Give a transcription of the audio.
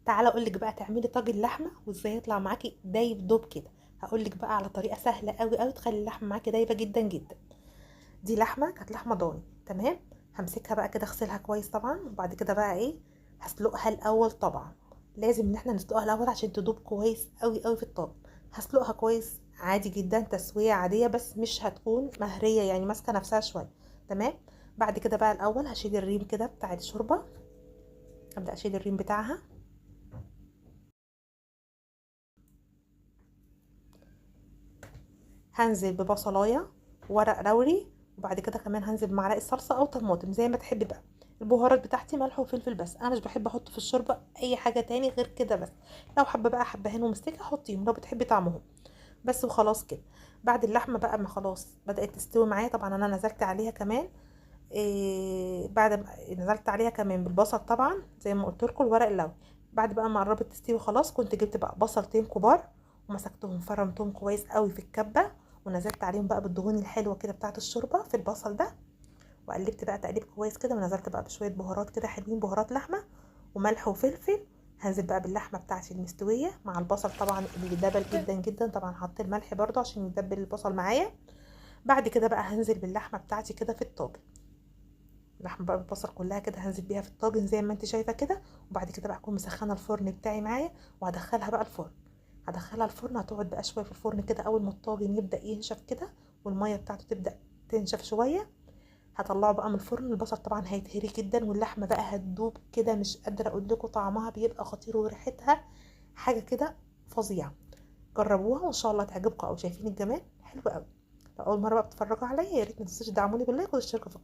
تعالى اقول لك بقى تعملي طاجن لحمه وازاي يطلع معاكي دايب دوب كده. هقول لك بقى على طريقه سهلة قوي قوي تخلي اللحمة معاكي دايبه جدا جدا. دي لحمه كانت لحمه ضاني، تمام. همسكها بقى كده اغسلها كويس طبعا، وبعد كده بقى ايه هسلقها الاول. طبعا لازم ان احنا نسلقها الاول عشان تدوب كويس قوي قوي في الطاجن. هسلقها كويس عادي جدا، تسويه عادية بس مش هتكون مهريه، يعني ماسكه نفسها شوية، تمام. بعد كده بقى الاول هشيل الريم كده بتاع الشوربة، هبدا اشيل الريم بتاعها. هنزل ببصلايه ورق لوري، وبعد كده كمان هنزل بمعلقه صلصه او طماطم زي ما تحبي بقى. البهارات بتاعتي ملح وفلفل بس، انا مش بحب احط في الشوربة اي حاجة تاني غير كده بس. لو حابة بقى حبهان ومستكه حطيهم لو بتحبي طعمهم بس، وخلاص كده. بعد اللحمة بقى ما خلاص بدات تستوي معايا، طبعا انا نزلت عليها كمان بعد ما نزلت عليها كمان بالبصل طبعا زي ما قلت لكم الورق اللوري. بعد بقى ما قربت تستوي خلاص، كنت جبت بقى بصلتين كبار ومسكتهم فرمتهم كويس قوي في الكبه، ونزلت عليهم بقى بالدهون الحلوة كده بتاعه الشوربة في البصل ده، وقلبت بقى تقليب كويس كده، ونزلت بقى بشوية بهارات كده حلوين، بهارات لحمه وملح وفلفل. هنزل بقى باللحمه بتاعتي المستويه مع البصل طبعا اللي دبل جدا جدا، طبعا حطيت الملح برده عشان يدبل البصل معايا. بعد كده بقى هنزل باللحمه بتاعتي كده في الطاجن، اللحمة بقى بالبصل كلها كده هنزل بيها في الطاجن زي ما انت شايفه كده. وبعد كده بقى اكون مسخنه الفرن بتاعي معايا، وهدخلها بقى الفرن. هدخلها الفرن هتقعد بقى شوية في الفرن كده، اول ما الطاجن يبدا ينشف كده والمية بتاعته تبدا تنشف شوية هطلعه بقى من الفرن. البصل طبعا هيتهري جدا واللحمة بقى هتدوب كده، مش قادرة اقول لكم طعمها بيبقى خطير وريحتها حاجة كده فظيعة. جربوها وان شاء الله تعجبكم. او شايفين الجمال حلو قوي. لو اول مرة بقى بتتفرجوا عليا يا ريت ما تنسوش تدعموني بال like والاشتراك في القناة.